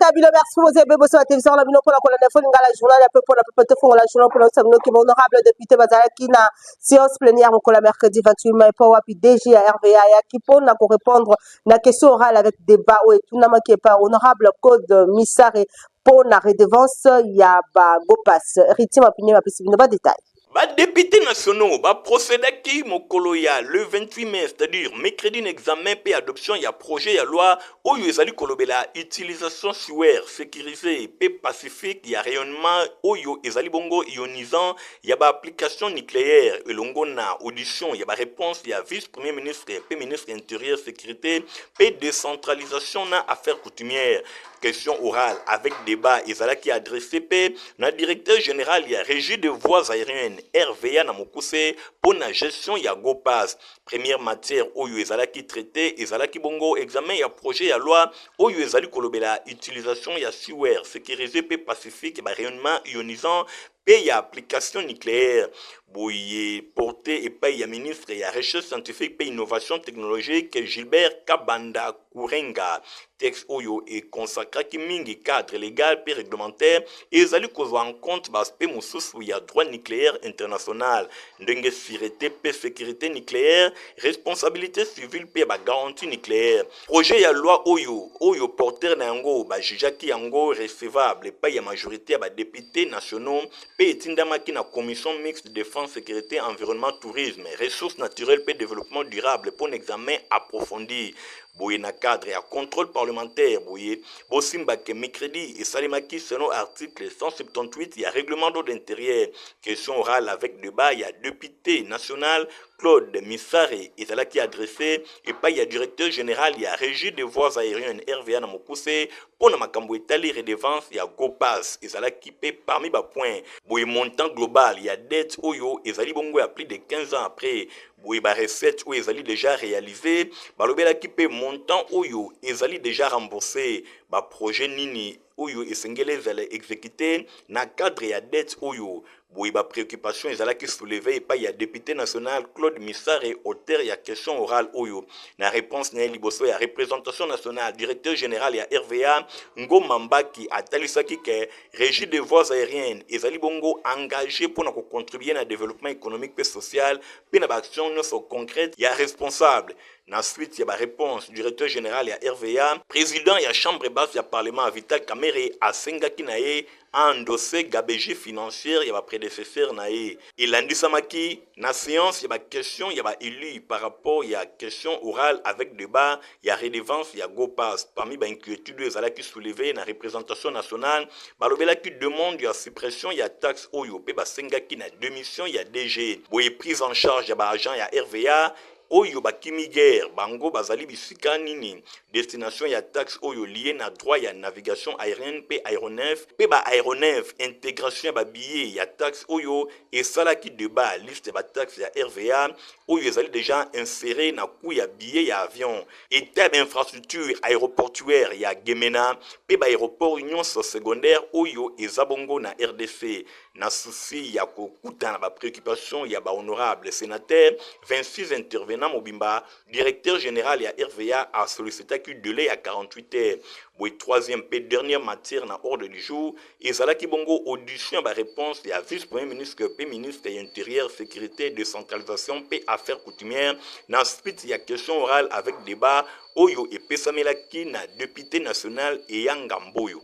Mbote bino, merci boza ebe boso ba télévision na bino mpona kolanda Info Lingala, journal ya pepo na pepe. Tofongola journal mpona kosa bino ke honorable député bazalaki na séance plénière mokolo ya mercredi 28 mai, mpo wapi DG ya RVA ayaki mpona korépondre na question orale avec débat oyo etunamaki epa honorable Claude Misare mpo na redevance ya ba Go Pass. Héritier Mapine bapesi bino badétail. Badéputés nationaux baprocédaki mokolo ya le 28 mai, c'est-à-dire mercredi, na examen mpe adoption ya projet ya loi oyo ezali kolobela utilisation sûre, sécurisée mpe pacifique ya rayonnement oyo ezali bongo ionisant ya baapplication nucléaire, elongo na audition ya baréponse ya vice premier ministre mpe ministre intérieur, sécurité mpe décentralisation na affaires coutumières. Question orale avec débat ezalaki adressé mpe na directeur général ya Régie de voies aériennes, RVA na mokuse, mpo na gestion ya Go Pass. Première matière oyo ezalaki traité ezalaki bongo examen ya projet ya loi oyo ezali kolobela utilisation ya sûre, sécurisé mpe pacifique barayonnement ionisant mpe ya application nucléaire. Boye porté epai ya ministre ya recherche scientifique mpe innovation technologique, Gilbert Kabanda Kurenga. Texte oyo econsacraki mingi cadre légal mpe réglementaire, ezali kozwa en compte baaspect mosusu ya droit nucléaire international, ndenge sûreté mpe sécurité nucléaire, responsabilité civile mpe bagarantie nucléaire. Projet ya loi oyo porteur na yango bajugeaki yango recevable epai ya majorité ya badéputés nationaux mpe etindamaki na commission mixte défense, sécurité, environnement, tourisme, ressources naturelles mpe développement durable mpo na examen approfondi. Boye na cadre ya contrôle parlementaire, boye bosimbake mercredi esalemaki selon article 178 ya règlement d'ordre intérieur. Question orale avec débat ya député national Claude Misare ezalaki adressé epai ya directeur général ya Régie des voies aériennes, RVA na mokuse, mpo na makambo etali redevance ya Go Pass. Ezalaki mpe parmi bapoint boye montant global ya dette oyo ezali bongo ya plus de 15 ans après, boye barecette oyo ezali déjà réalisé. Balobelaki mpe montant oyo ezali déjà remboursé, baprojet nini oyo esengeli ezala exécuté na cadre ya dette oyo. Boye bapréoccupation ezalaki soulevé epai ya député national Claude Misare, auteur ya question orale oyo. Na réponse na ye liboso ya représentation nationale, directeur général ya RVA, Ngoma Mbaki, atalisaki ke Régie de voies aériennes ezali bongo engagé mpona kocontribuer na développement économique mpe social mpe na baaction nyonso concrète ya responsable. Na suite ya baréponse directeur général ya RVA, président ya chambre basse ya parlement, Vital Kamerhe, asengaki na ye aendosser gabegie financière ya baprédécesseur na ye. Elandisamaki na séance ya baquestion ya baélu par rapport ya question orale avec débat ya redevance ya Go Pass. Parmi bainquiétude oyo ezalaki soulevé na représentation nationale, balobelaki demande ya suppression ya taxe oyo mpe basengaki na démission ya DG. Boye prise en charge ya baagent ya RVA oyo bakimi guerre, bango bazali bisika nini, destination ya taxe oyo lié na droit ya navigation aérienne mpe aéronef mpe baaéronef, intégration ya babillet ya taxe oyo esalaki débat, liste ya bataxe ya RVA oyo ezali déjà inséré na coût ya billet ya avion, état ya bainfrastructure aéroportuaire ya Gemena mpe baaéroport nyonso secondaire oyo eza bongo na RDC. Na souci ya kokutana bapréoccupation ya bahonorable sénateur, 26 intervenant mobimba, directeur général ya RVA asollicitaki délai ya 48 heures. Boye troisième mpe dernière matière na ordre du jour ezalaki bongo audition ya baréponse ya vice premier ministre mpe ministre ya intérieur, sécurité, décentralisation mpe affaires coutumières na suite ya question orale avec débat oyo epesamelaki na député national Eyanga Mboyo.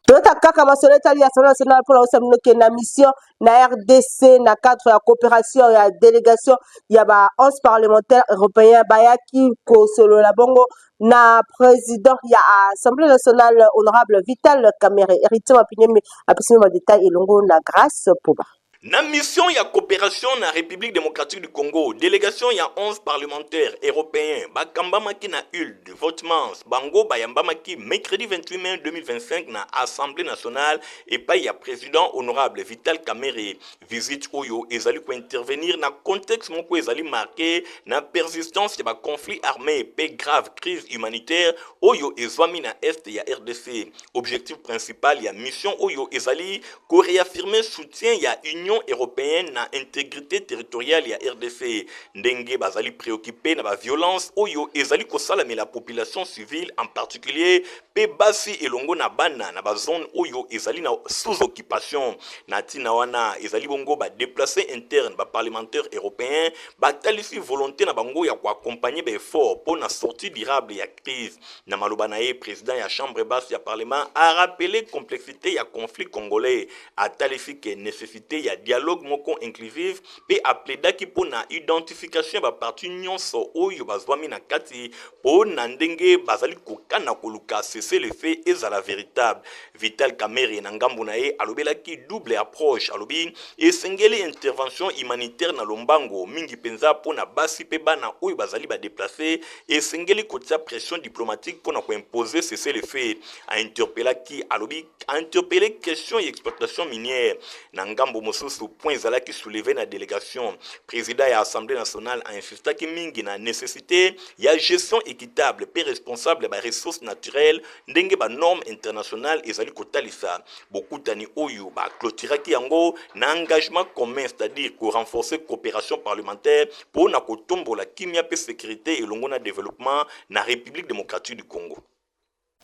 Toyota kaka masolo etali Assemblée nationale mpona kosa bino ke na mission na RDC na cadre ya coopération ya délégation ya ba 11 parlementaire européen bayaki kosolola bongo na président ya Assemblée nationale, honorable Vital Kamerhe. Héritier Mapinemi apesi bino badétail elongo na Grâce Poba. Na mission ya coopération na République démocratique du Congo, délégation ya 11 parlementaires européens bakambamaki na Hilde Vautmans. Bango bayambamaki mercredi 28 mai 2025 na Assemblée nationale epai ya président honorable Vital Kamerhe. Visite oyo ezali kointervenir na contexte moko ezali marqué na persistance ya baconflit armé mpe grave crise humanitaire oyo ezwami na est ya RDC. Objectif principal ya mission oyo ezali koréaffirmer soutien ya Union Union européenne na intégrité territoriale ya RDC, ndenge bazali préoccupé na baviolence oyo ezali kosalamela population civile, en particulier mpe basi elongo na bana na bazone oyo ezali na sous occupation. Na ntina wana, ezali bongo badéplacés internes, baparlementaire européen batalisi volonté na bango ya koaccompagner baeffort mpo na sortie durable ya crise. Na maloba na ye, président ya chambre basse ya parlement arappeler complexité ya conflit congolais, atalisi ke nécessité ya dialogue moko inclusive mpe aplaidaki mpo na identification ya baparti nyonso oyo bazwami na kati mpo na ndenge bazali kokana koluka cessez-le-feu ezala véritable. Vital Kamerhe, na ngambo na ye, alobelaki double approche. Alobi esengeli intervention humanitaire na lombango, mingi mpenza mpo na basi mpe bana oyo bazali badéplacés. Esengeli kotia pression diplomatique mpo na koimposer cessez-le-feu. Ainterpelaki, alobi ainterpeller question ya exploitation minière. Na ngambo mosusu, point ezalaki soulevé na délégation, président ya Assemblée nationale ainsistaki mingi na nécessité ya gestion équitable mpe responsable ya baressources naturelles, ndenge banorme internationale ezali kotalisa. Bokutani oyo baclôturaki yango na engagement commun, c'est-à-dire korenforcer coopération parlementaire mpo na kotombola kimia mpe sécurité elongo na développement na République démocratique du Congo.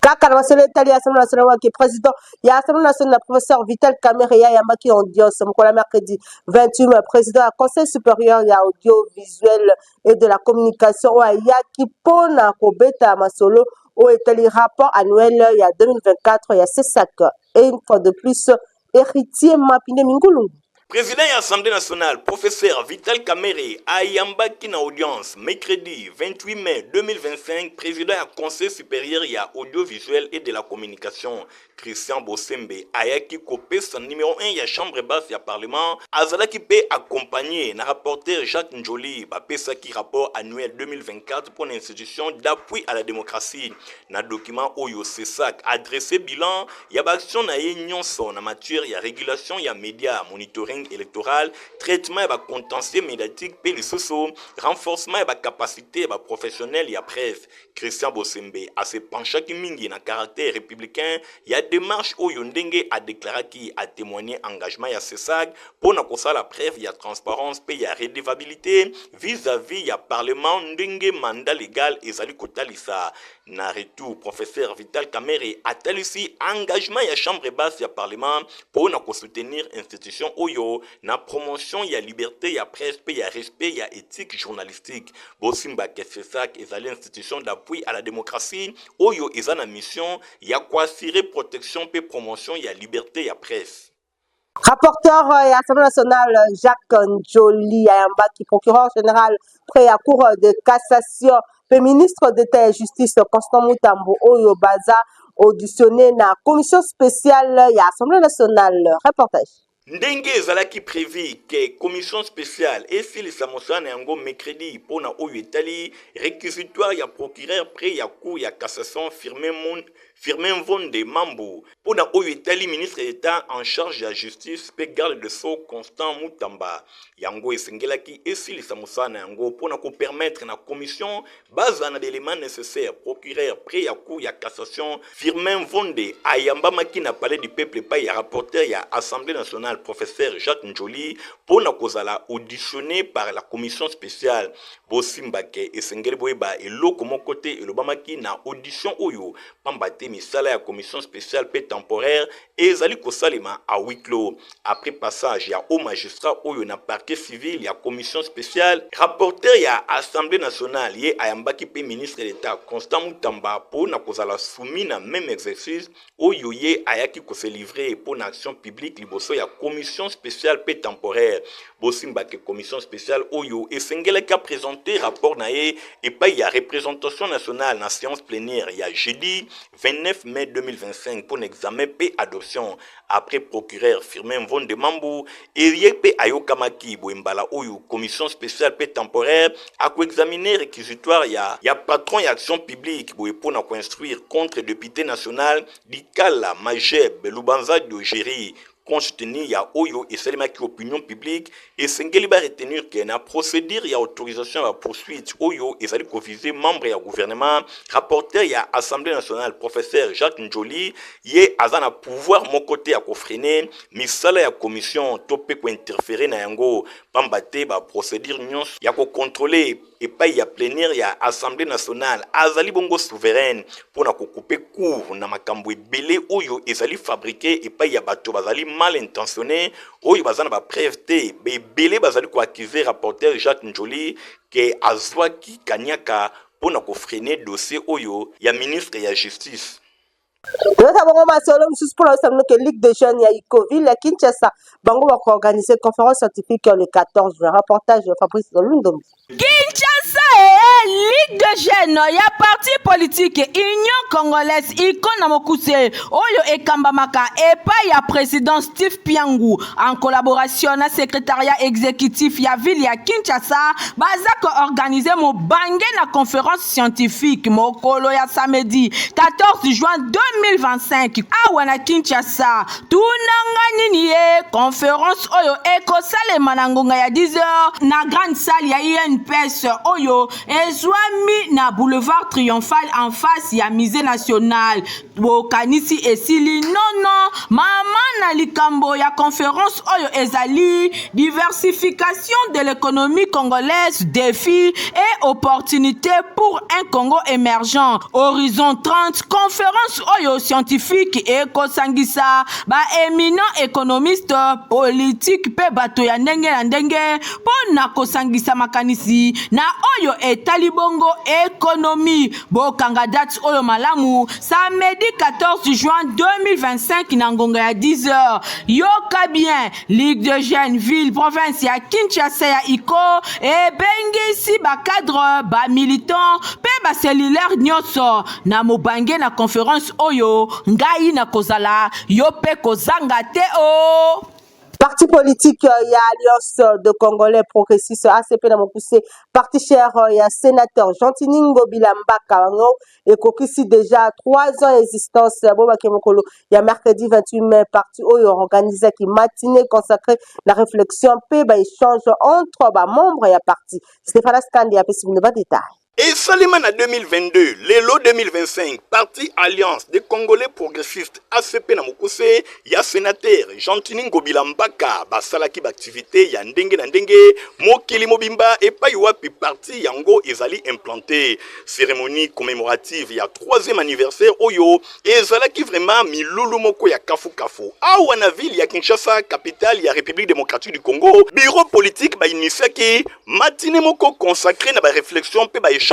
Kaka na masolo etali Assemblée nationale, waki président ya Assemblée nationale, professeur Vital Kamerhe, ayambaki audience mokolo ya mercredi 28 mai président ya Conseil supérieur ya audiovisuel et de la communication, oyo ayaki mpona kobeta masolo oyo etali rapport annuel ya 2024 ya CSAC. Et une fois de plus, Héritier Mapine Mingulungu. Président ya Assemblée nationale, professeur Vital Kamerhe, ayambaki na audience mercredi 28 mai 2025 président ya Conseil supérieur ya audiovisuel et de la communication, Christian Bosembe. Ayaki kopesa numéro 1 ya chambre basse ya parlement, azalaki mpe accompagné na rapporteur Jacques Ndjoli. Bapesaki rapport annuel 2024 pour l'institution d'appui à la démocratie. Na document oyo, CSAC adressé bilan ya baaction na ye nyonso na matière ya régulation ya média, monitoring électoral, traitement ya bacontentieux médiatique mpe lisusu renforcement ya bacapacité ya baprofessionnel ya presse. Christian Bosembe asepenchaki mingi na caractère républicain ya démarche oyo, ndenge adéclaraki, atémoigner engagement ya CSAC mpo na kosala preuve ya transparence mpe ya redevabilité vis-à-vis ya parlement, ndenge mandat légal ezali kotalisa. Na retour, professeur Vital Kamerhe atalisi engagement ya chambre basse ya parlement mpo na kosoutenir institution oyo na promotion ya liberté ya presse mpe ya respect ya éthique journalistique. Bosimbaka, CSAC ezali institution d'appui à la démocratie oyo eza na mission ya koassurer protection mpe promotion ya liberté ya presse. Rapporteur ya Assemblée nationale Jacques Ndjoli ayambaki procureur général près ya Cour de cassation mpe ministre d'État ya Justice Constant Mutambo, oyo baza auditionné na commission spéciale ya Assemblée nationale. Reportage. Ndenge ezalaki prévu ke commission spéciale esilisa mosala na yango mercredi mpo na oyo etali réquisitoire ya procureur près ya Cour ya cassation Firmin Mvonde Mambu, mpo na oyo etali ministre d'État en charge ya Justice mpe garde de sceaux Constant Mutamba, yango esengelaki esilisa mosala na yango mpo na kopermettre na commission bazala na baélément nécessaire. Procureur près ya Cour ya cassation Firmin Mvonde ayambamaki na Palais du peuple epai ya rapporteur ya Assemblée nationale, professeur Jacques Ndjoli, mpo na kozala auditionné par la commission spéciale. Bosimbake, esengeli boyeba, eloko moko te elobamaki na audition oyo, pamba te misala ya commission spéciale mpe temporaire ezali kosalema à huis clos. Après passage ya haut magistrat oyo na parquet civil ya commission spéciale, rapporteur ya Assemblée nationale ye ayambaki mpe ministre d'État Constant Mutamba mpo na kozala soumis na même exercice oyo ye ayaki kose livrer mpo na action publique liboso ya commission spéciale mpe temporaire. Bosimbake, commission spéciale oyo esengelaki aprésenter rapport na ye epai ya représentation nationale na séance plénière ya jeudi 29 mai 2025 mpo na examen mpe adoption. Après procureur Firmin Mvonde Mambu, eye mpe ayokamaki boye, mbala oyo commission spéciale mpe temporaire akoexaminer réquisitoire ya patron ya action publique boye mpo na koinstruire contre député national Dikala Majeb Lubanza Diogéri. Compte tenu ya oyo esalemaki opinion publique, esengeli ba retenir que na procedure ya autorisation ya ba poursuites oyo ezali ko viser membre ya gouvernement, rapporteur ya Assemblee nationale professeur Jacques Ndjoli, ye aza na pouvoir moko te ya ko freiner misala ya commission to mpe ko interferer na yango, pamba te ba procedures nionso ya ko controler epayi ya plenière ya Assemblee nationale azali bongo souveraine mpo na ko couper court na makambo ebele oyo ezali fabriquer epayi ya bato bazali mal intentionnes oyo baza na ba preuves te. Ebele bazali ko accuser rapporteur Jacques Ndjoli que azwaki kaniaka mpo na ko freiner dossier oyo ya ministre ya Justice. Toyota bongo masolo mosusu mpona oyebisa bino ke Ligue des jeunes ya Icoville ya Kinshasa bango bakoorganize conférence scientifique le 14 juin. Reportage ya Fabrice Lundombi. Kinshasa ee Ligue des jeunes ya parti politique Union congolaise ICO na mokuse oyo ekambamaka epai ya president Steve Piangu en collaboration na secrétariat exécutif ya ville ya Kinshasa baza koorganize mobange na conférence scientifique mokolo ya samedi 14 juin 2025 awa na Kinshasa. Tunanga nini ye conference oyo ekosalema na ngonga ya 10h na grande salle ya INPS oyo ezwami na boulevard Triomphal en face ya musée national. Bokanisi esili nono mama na likambo ya conference oyo ezali diversification de l'économie congolaise, défis et opportunités pour un Congo émergent horizon 30. Conference oyo scientifique ekosangisa ba éminents économistes politique mpe bato ya ndenge na ndenge mpo na kosangisa makanisi na oyo etali bongo économie. Bokanga date oyo malamu, samedi 14 juin 2025 na ngonga ya 10h. Yoka bien, Ligue de jeunes ville province ya Kinshasa ya ICO ebengisi bacadre, bamilitant mpe bacellulaire nyonso na mobange na conference oyo. Ngai nakozala, yo mpe kozanga te o. Parti politique ya Alliance de Congolais Progressistes, ACP na mokuse, parti cher ya sénateur Gentiny Ngobila Mbaka, bango ekokisi déjà 3 ans existence. Bobake mokolo ya mercredi 28 mai, parti oyo organisaki matinée consacrée na réflexion mpe baéchange entre bamembre ya parti. Stéphane Skandi apesi bino badétail. Esalema na 2022, lelo 2025, parti Alliance des Congolais Progressistes, ACP na mokuse, ya sénateur Gentiny Ngobila Mbaka basalaki baactivité ya ndenge na ndenge mokili mobimba epai wapi parti yango ezali implanté. Cérémonie commémorative ya troisième anniversaire oyo ezalaki vraiment milulu moko ya kafukafu awa na ville ya Kinshasa, capitale ya République démocratique du Congo. Bureau politique bainitiaki matinée moko consacré na baréflexion mpe baéchange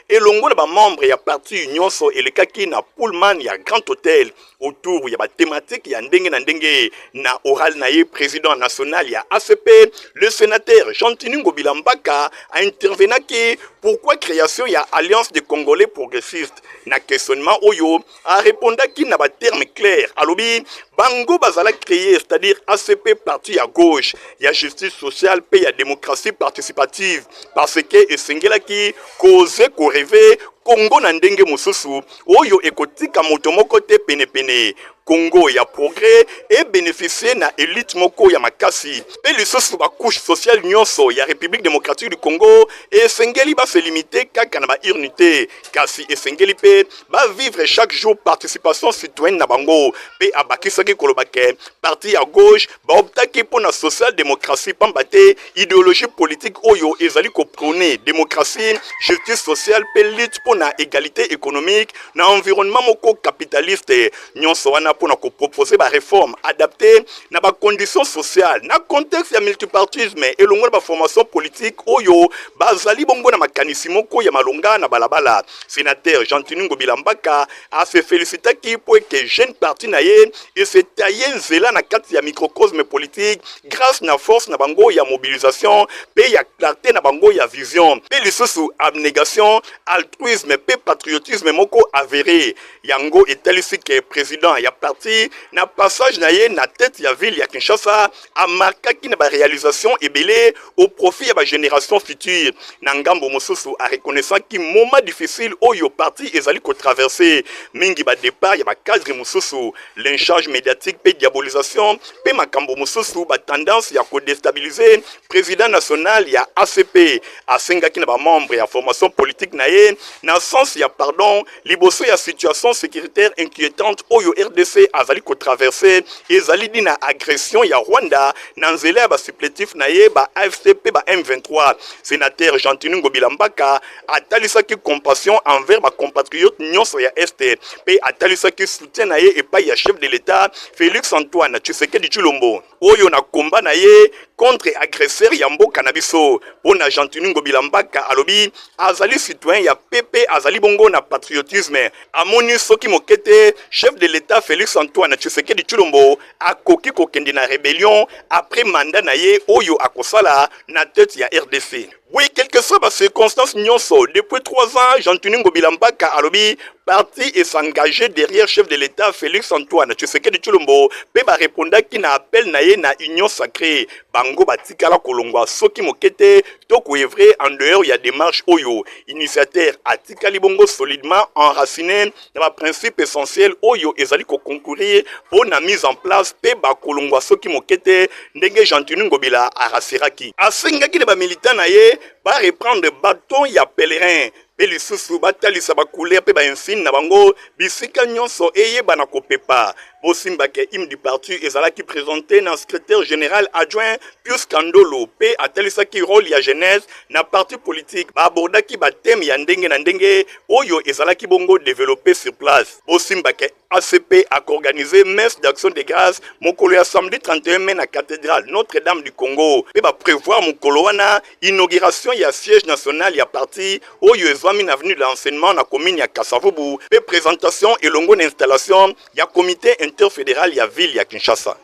elongo na bamembre ya parti nyonso. Elekaki na Pullman ya Grand Hôtel autour ya bathématique ya ndenge na ndenge. Na oral na ye, président national ya ACP, le sénateur Gentiny Ngobila Mbaka, aintervenaki pourquoi création ya Alliance des Congolais Progressistes. Na questionnement oyo, arépondaki na baterme clair. Alobi bango bazala créé, c'est-à-dire ACP, parti ya gauche ya justice sociale mpe ya démocratie participative, parce que esengelaki koze korêver Kongo na ndenge mosusu oyo ekotika moto moko te penepene, Kongo ya progrès ebénéficie na élite moko ya makasi mpe lisusu bacouche sociale nyonso ya République démocratique du Congo. Esengeli base limite kaka na baurne te, kasi esengeli mpe bavivre chaque jour participation citoyenne na bango. Mpe abakisaki koloba ke parti ya gauche baoptaki mpo na social démocratie, pamba te idéologie politique oyo ezali koprôner démocratie, justice sociale mpe lutte mpo na égalité économique na environnement moko capitaliste. Nyonso wana mpo na kopropose baréforme adapté na bacondition sociale na contexte ya multipartisme elongo na baformation politique oyo bazali bongo na makanisi moko ya malonga na balabala. Sénateur Gentiny Ngobila Mbaka ase félicitaki mpo eke jeune parti na ye esetaye nzela na kati ya microcosme politique grâce na force na bango ya mobilisation mpe ya clarté na bango ya vision mpe lisusu abnégation, altruisme. professionnalisme mpe patriotisme moko avere. Yango etalisi ke president ya parti na passage na ye na tete ya ville ya Kinshasa amarkaki na ba realisations ebele au profit ya ba generations futures. Na ngambo mosusu, a reconnaissaki moment difficile oyo parti ezali ko traverser, mingi ba depart ya ba cadres mosusu, lynchage mediatique mpe diabolisation mpe makambo mosusu, ba tendances ya ko destabiliser president national ya ACP. Asengaki na ba membres ya formation politique na ye na sens ya pardon liboso ya situation securitaire inquietante oyo rdc azali ko traverser, ezali di na agression ya Rwanda na nzela ya ba supplétifs na ye ba AFC mpe ba M23. Senateur Gentiny Ngobila Mbaka atalisaki compassion envers ba compatriotes nyonso ya Est mpe atalisaki soutien na ye epai ya chef de l'Etat Felix Antoine Tshisekedi Tshilombo oyo na combat na ye contre agresseur ya mboka na biso. Mpo na Gentiny Ngobila Mbaka, alobi azali citoyen ya pepe, azali bongo na patriotisme, amoni soki moke te chef de l'Etat Felix Antoine Tshisekedi Tshilombo akoki kokende na rebellion après mandat na ye oyo akosala na tete ya RDC. Oui, quelles que soient ba circonstances nyonso, depuis 3 ans, Gentiny Ngobila Mbaka alobi parti e s'engager derrière chef de l'État Félix Antoine Tshisekedi Tshilombo pe ba répondaki na appel na ye na Union Sacrée. Bango batikala kolongwa soki moke te to ko œuvrer en dehors ya démarche oyo. Initiateur atikali bongo solidement enraciné na ba principes essentiels oyo ezali ko concourir mpo na mise en place mpe bakolongwa soki moke te, ndenge Gentiny Ngobila arasiraki. Asengaki na ba militants na ye ba reprendre baton ya pèlerin mpe lisusu batalisa ba couleur mpe ba insigne na bango bisika nyonso eyebana kopepa. Bosimba ke hymne du parti ezalaki presente na secretaire general adjoint Pius Kandolo mpe atalisaki role ya jeunesse na parti politique. Ba abordaki ba thèmes ya ndenge na ndenge oyo ezalaki bongo developper sur place. Bosimba ke ACP akoorganiser messe d'action de grâce mokolo ya samedi 31 mai na cathédrale Notre-Dame du Congo mpe ba prévoir mokolo wana inauguration ya siège national ya parti oyo ezwami na avenue de l'enseignement na commune ya Kasavubu mpe présentation elongo na installation ya comité interfédéral ya ville ya Kinshasa.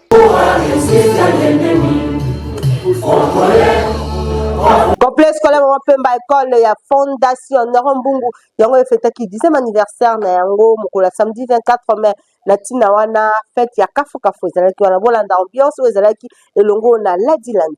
Complexe scolaire Mama Pemba, école ya Fondation Noro Mbungu, yango efetaki 10e anniversaire na yango mokolo ya samedi 24 mai. Na ntina wana, fete ya kafukafu ezalaki wana. Bolanda ambiance oyo ezalaki elongo na Ladi Landu.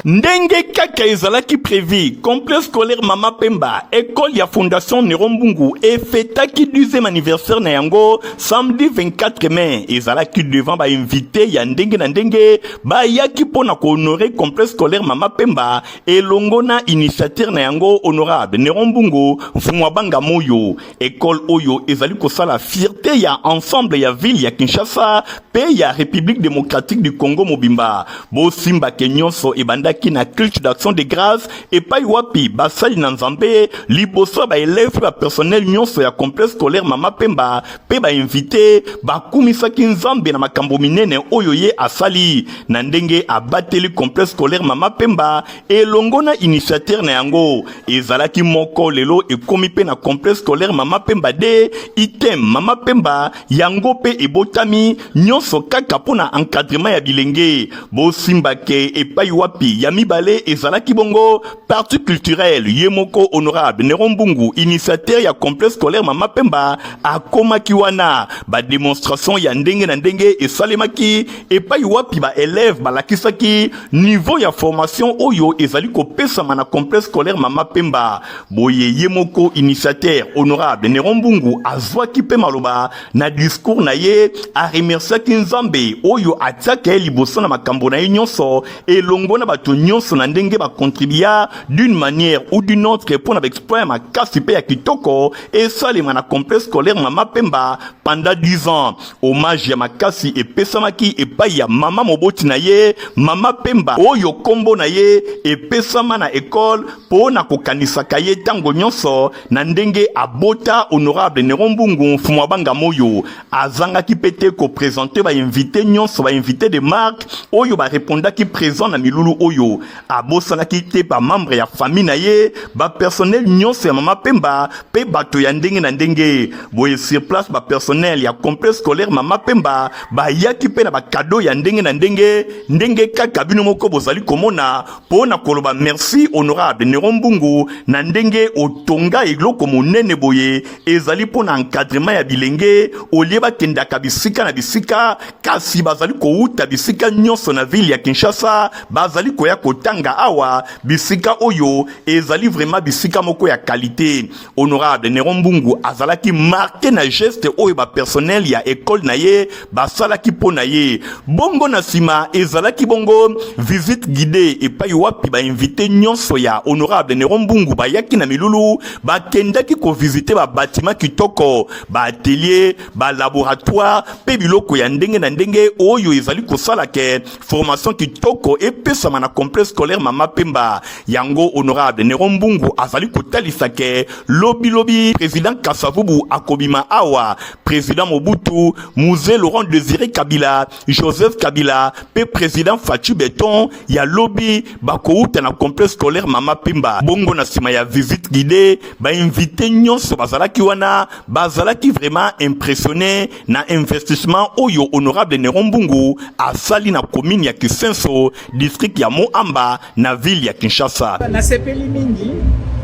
Ndenge kaka ezalaki prévu, complexe scolaire Mama Pemba, école ya Fondation Nero Mbungu, efetaki 10e anniversaire na yango samedi 24 mai. Ezalaki devant ba invité ya ndenge na ndenge bayaki mpo na kohonorer complexe scolaire Mama Pemba elongo na initiateur na yango honorable Nero Mbungu Mfumu Banga Moyo. École oyo ezali kosala fierté ya ensemble ya ville ya Kinshasa pe ya République démocratique du Congo mobimba. Bosimba ke nyonso ebandaki na culte d'action de grâce epai wapi basali na Nzambe liboso ya ba élèves ba personnel nyonso ya complexe scolaire Mama Pemba pe ba invité bakumisaki Nzambe na makambo minene oyo ye asali na ndenge abateli complexe scolaire Mama Pemba elongo na initiateur na yango. Ezalaki moko lelo ekomi pe na complexe scolaire Mama Pemba de item Mama Pemba yango pe ebotami nyonso kaka mpo na encadrement ya bilenge. Bosimba ke epai wapi ya mibale ezalaki bongo parti culturel, ye moko honorable Nero Mbungu initiateur ya complexe scolaire Mama Pemba akomaki wana. Ba demonstration ya ndenge na ndenge esalemaki epai wapi ba élèves balakisaki niveau ya formation oyo ezali kopesama na complexe scolaire Mama Pemba. Boye ye moko initiateur honorable Nero Mbungu azwaki mpe maloba na discours na ye, aremerciaki Nzambe oyo atiaka ye liboso na makambo na ye nyonso elongo na bato nyonso na ndenge bakontribua d'une manière ou d'une autre mpo na baexploit ya makasi mpe ya kitoko esalema na complexe scolaire Mama Pemba pendant 10 ans. Hommage ya makasi epesamaki epai ya mama moboti na ye Mama Pemba oyo kombo na ye epesama na ekole mpo na kokanisaka ye ntango nyonso na ndenge abota honorable Nero Mbungu Mfumu wa Banga Moyo. Azangaki mpe te kopresente ba invité nyonso, ba invité de marque oyo barepondaki présent na milulu oyo. oyo. Abosanaki te ba membres ya famille na ye, ba personnel nyonso ya Mama Pemba pe bato ya ndenge na ndenge. Boye sur place ba personnel ya complexe scolaire Mama Pemba bayaki pe na ba cadeaux ya ndenge na ndenge, ndenge kaka bino moko bozali komona, po na koloba merci honorable Nero Mbungu na ndenge otonga eloko monene boye. Ezali mpo na encadrement ya bilenge olie bakendaka bisika na bisika, kasi bazali kowuta bisika nyonso na ville ya Kinshasa, bazali koya kotanga awa. Bisika oyo ezali vraiment bisika moko ya qualite. Honorable Nero Mbungu azalaki marque na geste oyo ba personnel ya ecole na ye basalaki mpo na ye. Bongo na sima ezalaki bongo visite guidee epai wapi ba invite nyonso ya honorable Nero Mbungu bayaki na milulu, bakendaki ko visiter ba batiment kitoko, ba atelier, ba laboratoire mpe biloko ya ndenge na ndenge oyo ezali kosala ke formation kitoko epesama na complexe scolaire Mama Pemba. Yango honorable Nero Mbungu azali kotalisa ke lobi lobi president Kasavubu akobima awa, president Mobutu, Mzee Laurent Desire Kabila, Joseph Kabila pe president Fatshi Beton ya lobi bakowuta na complexe scolaire Mama Pemba. Bongo na sima ya visite guidee, ba invites nyonso bazalaki wana bazalaki vraiment impressionne na investissement oyo honorable Nero Mbungu asali na commune ya Kisenso, district ya Mont-Amba na ville ya Kinshasa. Nasepeli mingi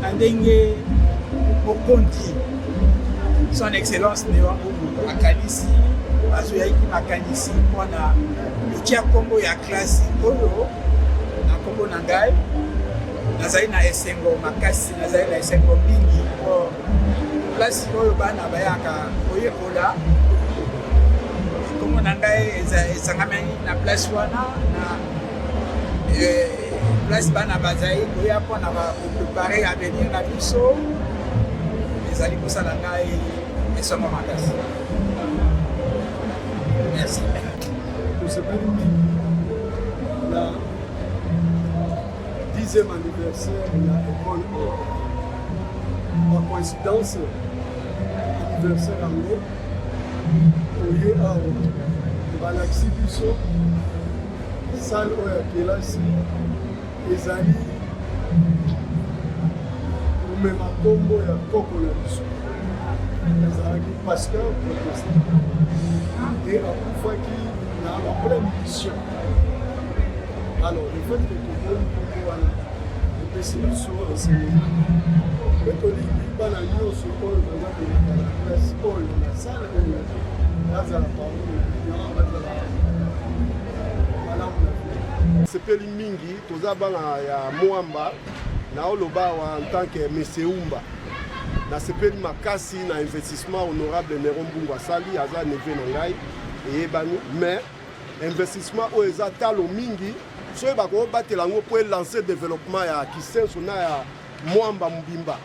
na ndenge mokonzi son excellence Nero Mbungu akanisi, azoyaki makanisi mpona kotia nkombo ya klasi oyo na nkombo na ngai. Nazali na esengo makasi, nazali na esengo mingi mpo place oyo bana bayaka koyekola, nkombo na ngai esangamaki na place wana, na place bana bazali koya mpona koprepare avenir na biso. Ezali kosala ngai esengo makasi. Merci. Tosepeli mingi na 10e anniversaire ya école oyo. Par coïncidence, anniversaire yango oye awa, balakisi biso salle oyo ya kelasi ezali komema nkombo ya koko na biso, azalaki pasteur protestant et akufaki na en pleine mission. Alors le fait que tomoni nkombo wana epesi biso enseignement, mpe tolingi bana nyonso oyo baza koleka na classe oyo, na salle oyo, bazala parmi les bazala malamu na vie. Sepeli mingi, toza bana ya Mwamba, naoloba awa en tant que Meseumba. Nasepeli makasi na investissement honorable Nero Mbungu asali, aza neveu na ngai, eyebani, mais investissement oyo eza talo mingi, soki bakobatela yango mpo elancer développement ya Kisenso na ya Mwamba mobimba.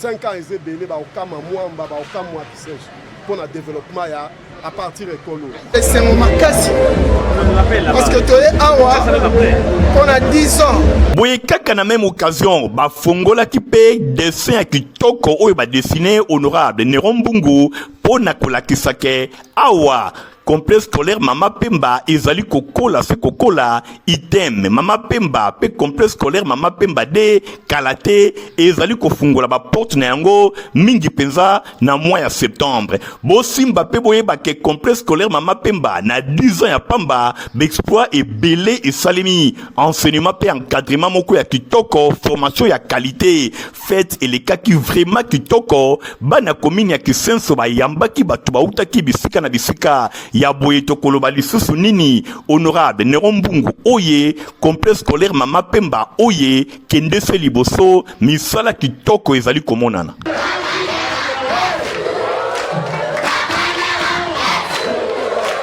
5 ans eza ebele, bakokama Mwamba, bakokamwa Kisenso mpona développement ya à partir ekolo. Esengo makasi parce que toye awa mpona 10 ans. Boye kaka na même occasion bafongolaki mpe dessin ya kitoko oyo badessine honorable Nero Mbungu mpo na kolakisa ke awa complexe scolaire Mama Pemba ezali kokola se kokola. Item Mama Pemba mpe complexe scolaire Mama Pemba de kala te ezali kofungola baporte na yango mingi mpenza na mois ya septembre. Bosimba mpe boyeba ke complexe scolaire Mama Pemba na 10 ans ya pamba, baexploit ebele esalemi, enseignement mpe encadrement moko ya kitoko, formation ya qualité. Fête elekaki vraiment kitoko, bana commune ya Kisenso bayambaki bato bautaki bisika na bisika ya boye. Tokoloba lisusu nini? Honorable Nero Mbungu oye, complexe scolaire Mama Pemba oye, kende se liboso, misala kitoko ezali komonana.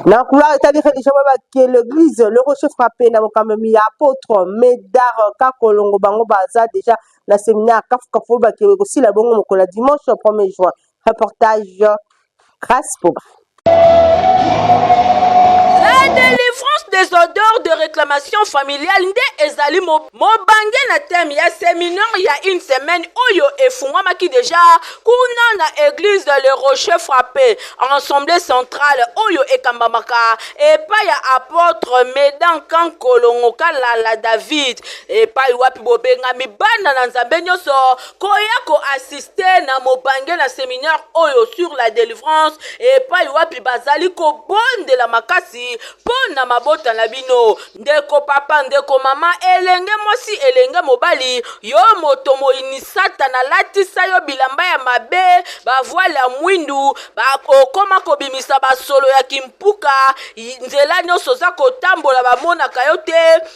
Na couloir etali religion, babake l'église Le Rocher Frappé na mokambi ya apôtre Medar Kakolongo, bango baza déjà na séminaire Kafukafu oyo bakende kosila bongo mokolo ya dimanche 1er juin. Reportage Grâce Poba. La délivrance. des odeurs de réclamation familiale nde ezali mobange na thème ya séminaire ya une semaine oyo efungwamaki deja kuna na église Le Rocher Frappé, Assemblée centrale oyo ekambamaka epai ya apôtre Medan Kankolongo Kalala David, epai wapi bobengami bana na Nzambe nyonso koya koassiste na mobange na séminaire oyo sur la délivrance, epai wapi bazali kobondela makasi mpo na mabota na bino. Ndeko papa, ndeko mama, elenge mwasi, elenge mobali, yo moto moyini Satana alatisa yo bilamba ya mabe, bavoile ya mwindu, okoma kobimisa basolo ya kimpuka, nzela nyonso oza kotambola bamonaka yo te.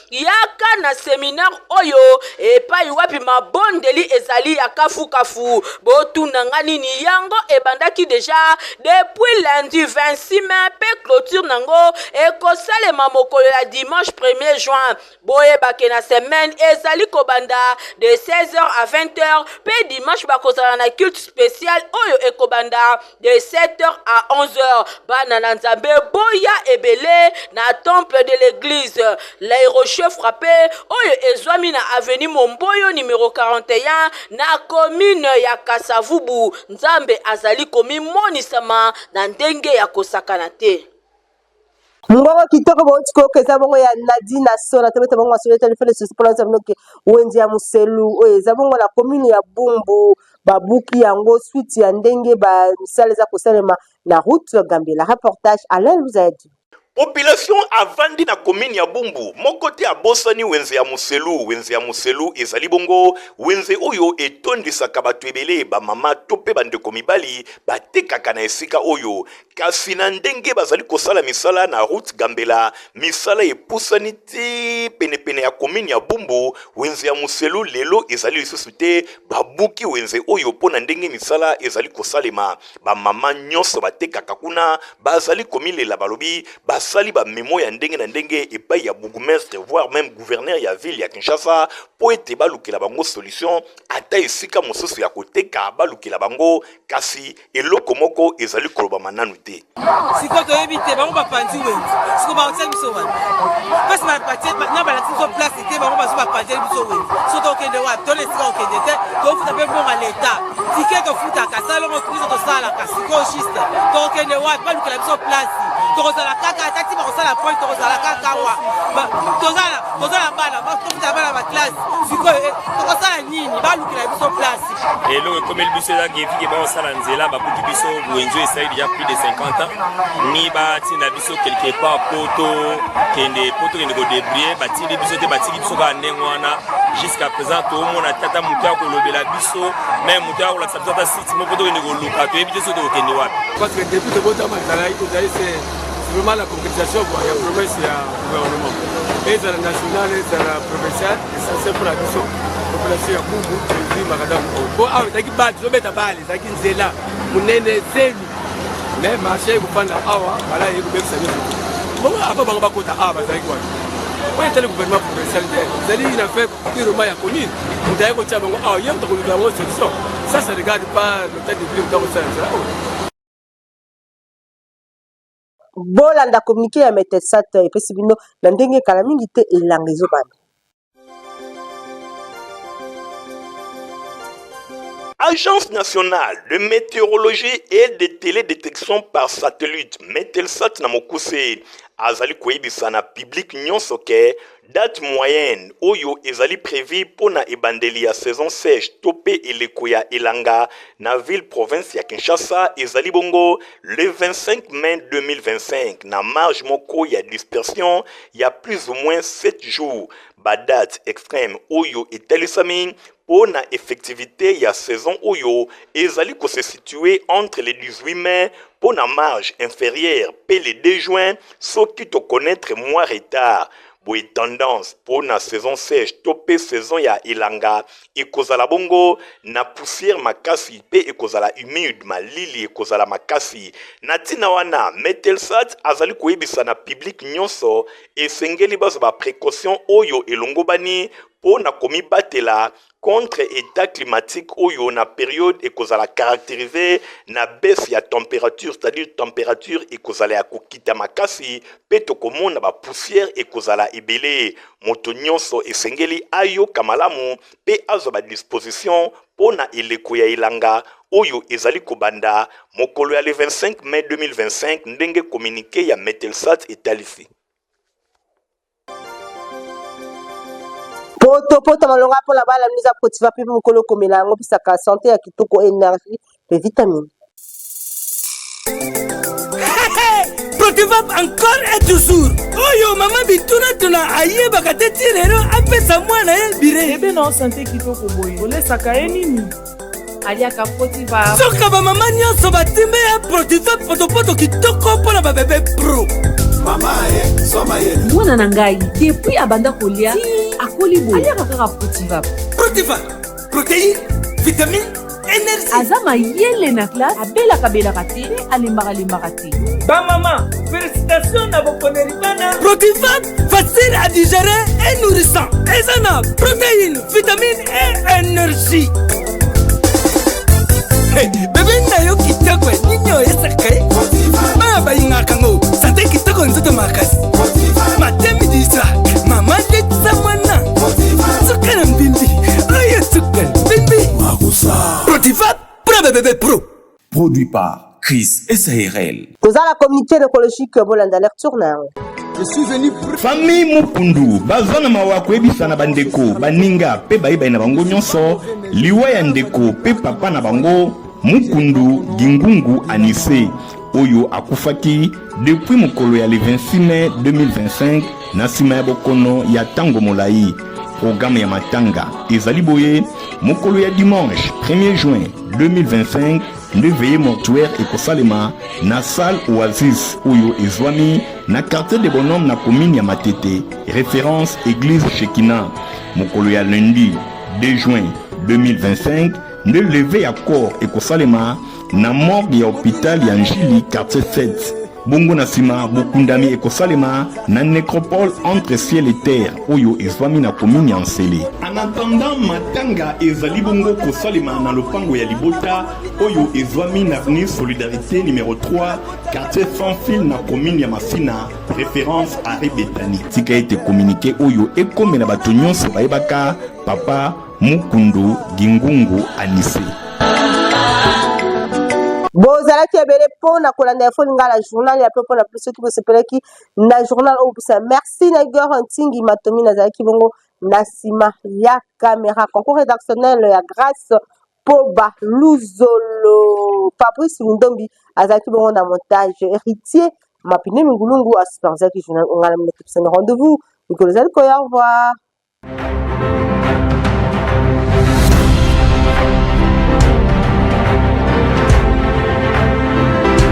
Yaka na seminaire oyo epai wapi mabondeli ezali ya kafukafu. Botuna nga nini, yango ebandaki deja depuis lundi 26 mai mpe clôture nango ekosalema mokolo ya dimanche 1er juin. Boyeba ke na semaine ezali kobanda de 16h à 20h mpe dimanche bakozala na culte spécial oyo ekobanda de 7h à 11h. Bana na Nzambe, boya ebele na temple de l'église Les Rochers Frappés oyo ezwami na avenue Momboyo numéro 41 na commune ya Kasavubu. Nzambe azali komimonisama na ndenge ya kosakana te. Mongongo kitoko bauti koyoka eza bongo ya Nadine Asola. Tobeta bongo masolo etali fele susi mpona ozwa bino ke wenze ya Moselu oyo eza bongo na commune ya Bumbu babuki yango suite ya ndenge ba misala eza kosalema na route Gambela. Reportage Alain Luzayadi. Population avandi na commune ya Bumbu moko te abosani wenze ya Moselu. Wenze ya Moselu ezali bongo wenze oyo etondisaka bato ebele, ba mama to mpe bandeko mibali batekaka na esika oyo. Kasi na ndenge bazali kosala misala na route Gambela, misala epusani ti penepene ya commune ya Bumbu. Wenze ya Moselu lelo ezali lisusu te, babuki wenze oyo mpo na ndenge misala ezali kosalema. Ba mama nyonso batekaka kuna bazali komilela, balobi basali ba memo ya ndenge na ndenge epai ya bourgmestre voire meme gouverneur ya ville ya Kinshasa mpo ete balukela bango solution, ata esika mosusu ya koteka balukela bango, kasi eloko moko ezali kolobama nanu te. Sikoyo toyebi te bango bapanzi wenze, sikoyo bakotia biso wapi? Mpasi na balakisi biso place te, bango bazo bapanzeli biso wenze, so tokende wapi? Tona esika kokende te, tofuta mpe mbongo ya leta, tike tofutaka, salongo biso tosalaka. Sikoyo juste tokende wapi? Balukela biso place, tokozala kaka ata ti bakosala point, tokozala kaka awa. Toza na bana, tofuta bana baklasse, sikoyo eh, tokosala nini? Balukela biso place. Eloko ekomeli biso eza ke fike baosala nzela, babuki biso wenze esali déjà plus de 50 ans, ni batinda biso quelque part po tokende, po tokende kodébrie, batindi biso te, batiki biso kaka ndenge wana. Jusqu'à présent toomona tata moto ya kolobela biso, me moto ya kolakisa biso ata site moko tokende koluka, toyebi te soki tokokende wapi. Parce que depuis tobotama ezalaki tozali, c'est vraiment la concrétisation quoi, ya promesse ya gouvernement, ezala national, ezala provincial. Essentiel mpona biso population ya Bumbu, tozwi makadamu oyo po awa ezalaki bale, tozobeta bale, ezalaki nzela monene zelu, mais marché ekofanda awa, bala ye kobebisa nyonso. Bongo apa bango bakota awa, bazalaki wapi? Oyo etali gouvernement provincial te, ezali une affaire purement ya commune. Moto aye kotia bango awa, ye moto akoluka yango solution. Ça, ça regarde pas l'hôtel de ville, moto akosala nzela oyo. Bolanda communiqué ya Metelsat epesi bino na ndenge kala mingi te elanga ezobanda. Agence nationale de météorologie et de télédétection par satellite, Metelsat na mokuse, azali koyebisa na public nyonso ke date moyenne oyo ezali prévue mpo na ebandeli ya saison sèche to mpe eleko ya elanga na ville province ya Kinshasa ezali bongo le 25 mai 2025, na marge moko ya dispersion ya plus ou moins 7 jours. Ba date extrême oyo etalisami mpo na effectivité ya saison oyo ezali ko se situer entre le 18 mai mpo na marge inférieure mpe le 2 juin soki to connaître mwa retard. Boye tendance mpo na saison sèche to mpe saison ya elanga ekozala bongo na poussière makasi mpe ekozala humide, malili ekozala makasi. Na ntina wana, Metelsat azali koyebisa na public nyonso esengeli bazwa ba precautions oyo elongobani. mpo na komibatela contre etat climatique oyo na periode ekozala caracterise na baisse ya temperature, c'est-à-dire temperature ekozala ya kokita makasi mpe tokomona ba poussière ekozala ebele. Moto nyonso esengeli ayoka malamu mpe azwa ba disposition mpo na eleko ya elanga oyo ezali kobanda mokolo ya le 25 mai 2025, ndenge communique ya Metelsat etalisi. Poto poto malonga mpo na bana eza kotiva mpe mokolo komela yango pesaka sante ya kitoko, energie mpe vitamine. Protivap encore et toujours. Oyo mama bitunatuna ayebaka te ti lelo apesa mwana ye bire. Bebe na sante kitoko boye, olesaka ye nini? Aliaka Protivap. Soka bamama nyonso batimbe ya Protivap, potopoto kitoko mpo na babebe pro. Mama ye soma ye. Mwana na ngai depuis abanda kolia ti akoli boye aliaka kaka Protivap. Protivap, protéine, vitamine, énergie. Aza mayele na classe, abelaka belaka te mpe alembaka lembaka te. Bamama, félicitation na boponeli bana. Protivap, facile à digérer et nourrissant. Eza na protéine, vitamine et énergie. Hey, bebe na yo kitoko nini oyesaka ye bana balingaka ngo sante kitoko nzoto makasi matin midi soir mama ndetisa mwana suka na mbimbi oyo suka na mbimbi Protiva pro bebebe pro. Produit par Chris SARL. Toza na communiqué écologique, bolanda lecture na yango. Famille Mukundu baza na mawa koyebisa na bandeko, baninga mpe bayebani na bango nyonso liwa ya ndeko mpe papa na bango Mukundu Gingungu Anise oyo akufaki depuis mokolo ya le 26 mai 2025 na nsima ya bokono ya ntango molai. Programme ya matanga ezali boye: mokolo ya dimanche 1er juin 2025 nde veillée mortuaire ekosalema na salle Oasis oyo ezwami na quartier de Bonhomme na commune ya Matete, référence église Shekina. Mokolo ya lundi 2 juin 2025 nde levée ya corps ekosalema na morgue ya hôpital ya Njili, quartier 7. Bongo na nsima bokundami ekosalema na necropole entre ciel et terre oyo ezwami na commune ya Nsele. En attendant, matanga ezali bongo kosalema na lopango ya libota oyo ezwami na avenue Solidarité numéro 3, quartier Sans Fil na commune ya Masina, référence arrêt Betani. Tika ete communiqué oyo ekomela bato nyonso bayebaka papa Mukundu Gingungu Anise. Bozalaki ebele mpo na kolanda Info Lingala, journal ya mpe mpo na biso. Soki bosepelaki na journal oyo, bisa merci na Igor Ntingi Matomi, nazalaki bongo na nsima ya caméra, concours rédactionnel ya Grâce Poba Luzolo, Fabrice Lundombi azalaki bongo na montage, Héritier Mapine Mingulungu asupervisaki journal. Ongana minotopesani rendez-vous mikolo ezali koya. Au revoir.